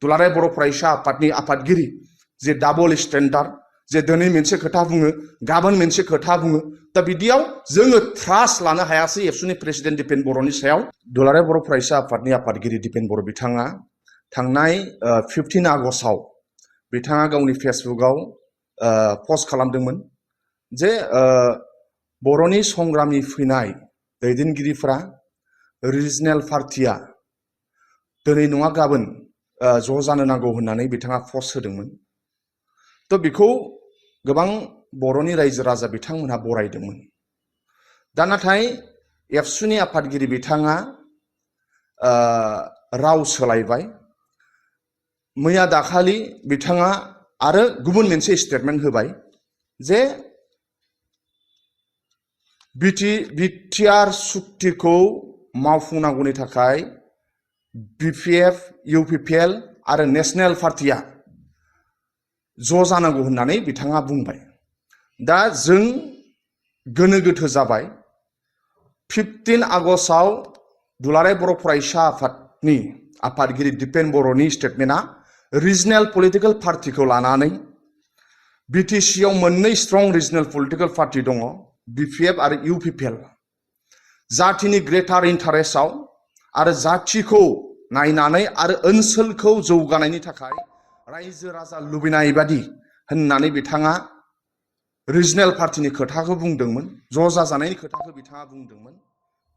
दुलाराय बर' फरायसा आफादनि आफादगिरि जे डाबल स्टेन्डार्ड जे दिनै मोनसे खोथा बुङो गाबोन मोनसे खोथा बुङो दा बिदियाव जोङो ट्रास्ट लानो हायासै एबसुनि प्रेसिडेन्ट दिपेन बर'नि सायाव दुलाराय बर' फरायसा आफादनि आफादगिरि दिपेन बर' बिथाङा थांनाय 15 आगस्टआव बिथाङा गावनि फेसबुकआव पस्ट खालामदोंमोन जे बर'नि संग्रामि फैनाय दैदेनगिरिफोरा रिजनेल पार्टिया दिनै नङा गाबोन ज' जानो नांगौ होननानै बिथाङा पस्ट होदोंमोन थ' बेखौ गोबां बर'नि रायजो राजा बिथांमोनहा बरायदोंमोन दा नाथाय एबसुनि आफादगिरि बिथाङा राव सोलायबाय मैया दाखालि बिथाङा आरो गुबुन मोनसे स्टेटमेन्ट होबाय जे बिटिआर सुक्तिखौ मावफुंनांगौनि थाखाय बिपिएफ इउपिपिएल आरो नेशनेल पार्टिया ज' जानांगौ होननानै बिथाङा बुंबाय दा जों गोनो गोथो जाबाय 15 आगस्टआव दुलाराय बर' फरायसा आफादनि आफादगिरि दिपेन बर'नि स्टेटमेन्टआ रिजनेल पलिटिकेल पार्टिखौ लानानै बिटिसिआव मोननै स्ट्रं रिजनेल पलिटिकेल पार्टि दङ बिपिएफ आरो इउपिपिएल जातिनि ग्रेटार इन्टारेस्टआव आरो जातिखौ नायनानै आरो ओनसोलखौ जौगानायनि थाखाय रायजो राजा लुबैनाय बादि होननानै बिथाङा रिजनेल पार्टिनि खोथाखौ बुंदोंमोन ज' जाजानायनि खोथाखौ बिथाङा बुंदोंमोन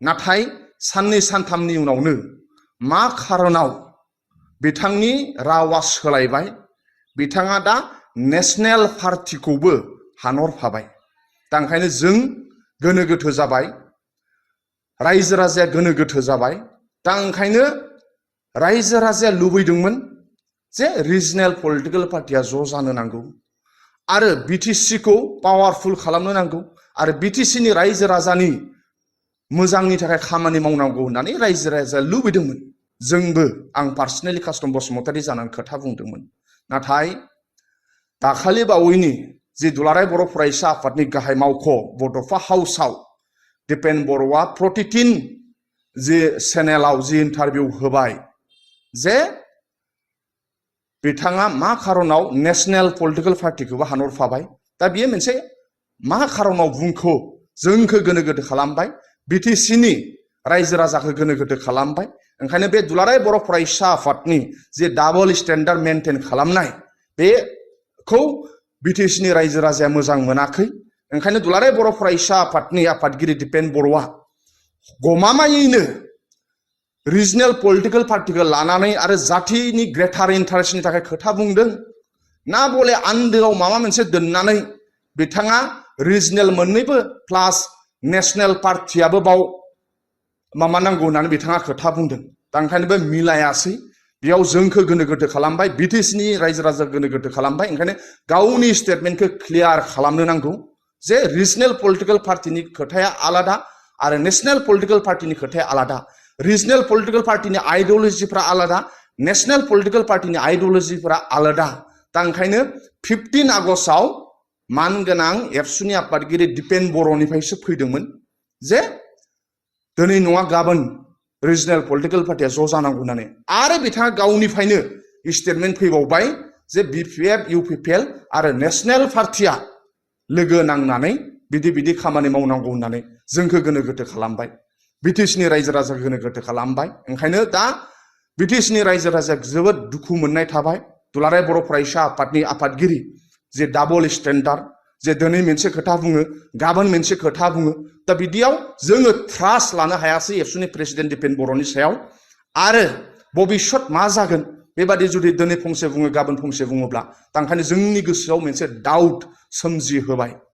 नाथाय साननै सानथामनि उनावनो मा खारनाव बिथांनि रावा सोलायबाय बिथाङा दा नेशनेल पार्टिखौबो हानहरफाबाय दा ओंखायनो जों गोनो गोथो जाबाय रायजो राजाया गोनो गोथो जाबाय दा ओंखायनो रायजो राजाया लुबैदोंमोन जे रिजनेल पलिटिकेल पार्टिया ज' जानो नांगौ आरो बिटिसिखौ पावारफुल खालामनो नांगौ आरो बिटिसिनि रायजो राजानि मोजांनि थाखाय खामानि मावनांगौ होननानै रायजो राजाया लुबैदोंमोन जोंबो आं पार्सनेलि कास्टम बसुमतारी जानानै खोथा बुंदोंमोन नाथाय दाखालि बावैनि जि दुलाराय बर' फरायसा आफादनि गाहाय मावख' बड'फा हाउसआव दिपेन बर'आ प्रतिदिन जि चेनेलाव जि इन्टारभिउ होबाय जे बिथाङा मा खारनाव नेशनेल पलिटिकेल पार्टिखौबो हानहरफाबाय दा बियो मोनसे मा खारनाव बुंखो जोंखौ गोनो गोथो खालामबाय बिटिसिनि रायजो राजाखौ गोनो गोथो खालामबाय ओंखायनो बे दुलाराय बर' फरायसा आफादनि जे डाबल स्टेन्डार्ड मेनटेन खालामनाय बेखौ बिटिसिनि रायजो राजाया मोजां मोनाखै ओंखायनो दुलाराय बर' फरायसा आफादनि आफादगिरि दिपेन बर'आ गमामायैनो रिजनेल पलिटिकेल पार्टिखौ लानानै आरो जातिनि ग्रेटार इन्टारेस्टनि थाखाय खोथा बुंदों ना बले आन्दोआव माबा मोनसे दोननानै बिथाङा रिजनेल मोननैबो प्लास नेशनेल पार्टियाबो बाव माबा नांगौ होननानै बिथाङा खोथा बुंदों दा ओंखायनो बे मिलायासै बेयाव जोंखौ गोनो गोथो खालामबाय बिटिसिनि रायजो राजा गोनो गोथो खालामबाय ओंखायनो गावनि स्टेटमेन्टखौ क्लियार खालामनो नांगौ जे रिजनेल पलिटिकेल पार्टिनि खोथाया आलादा आरो नेशनेल पलिटिकेल पार्टिनि खोथाया आलादा रिजनेल पलिटिकेल पार्टिनि आइडियोलजिफ्रा आलादा नेशनेल पलिटिकेल पार्टिनि आइडियोलजिफ्रा आलादा दा ओंखायनो 15 आगस्टआव मानगोनां एबसुनि आफादगिरि दिपेन बर'निफ्रायसो फैदोंमोन जे दिनै नङा गाबोन रिजनेल पलिटिकेल पार्टिया ज' जानांगौ होननानै आरो बिथाङा गावनिफ्रायनो स्टेटमेन्ट फैबावबाय जे बिपिएफ इउपिपिएल आरो नेशनेल पार्टिया लोगो नांनानै बिदि खामानि मावनांगौ होननानै जोंखौ गोनो गोथो खालामबाय बिटिसिनि रायजो राजा गोनो गोथो खालामबाय ओंखायनो दा बिटिसिनि रायजो राजाया जोबोद दुखु मोननाय थाबाय दुलाराय बर' फरायसा आफादनि आफादगिरि जे डाबल स्टेन्डार्ड जे दिनै मोनसे खोथा बुङो गाबोन मोनसे खोथा बुङो दा बिदियाव जोङो ट्रास्ट लानो हायासै एबसुनि प्रेसिडेन्ट दिपेन बर'नि सायाव आरो भबिष्यत मा जागोन बेबादि जुदि दिनै फंसे बुङो गाबोन फंसे बुङोब्ला दा ओंखायनो जोंनि गोसोआव मोनसे डाउट सोमजिहोबाय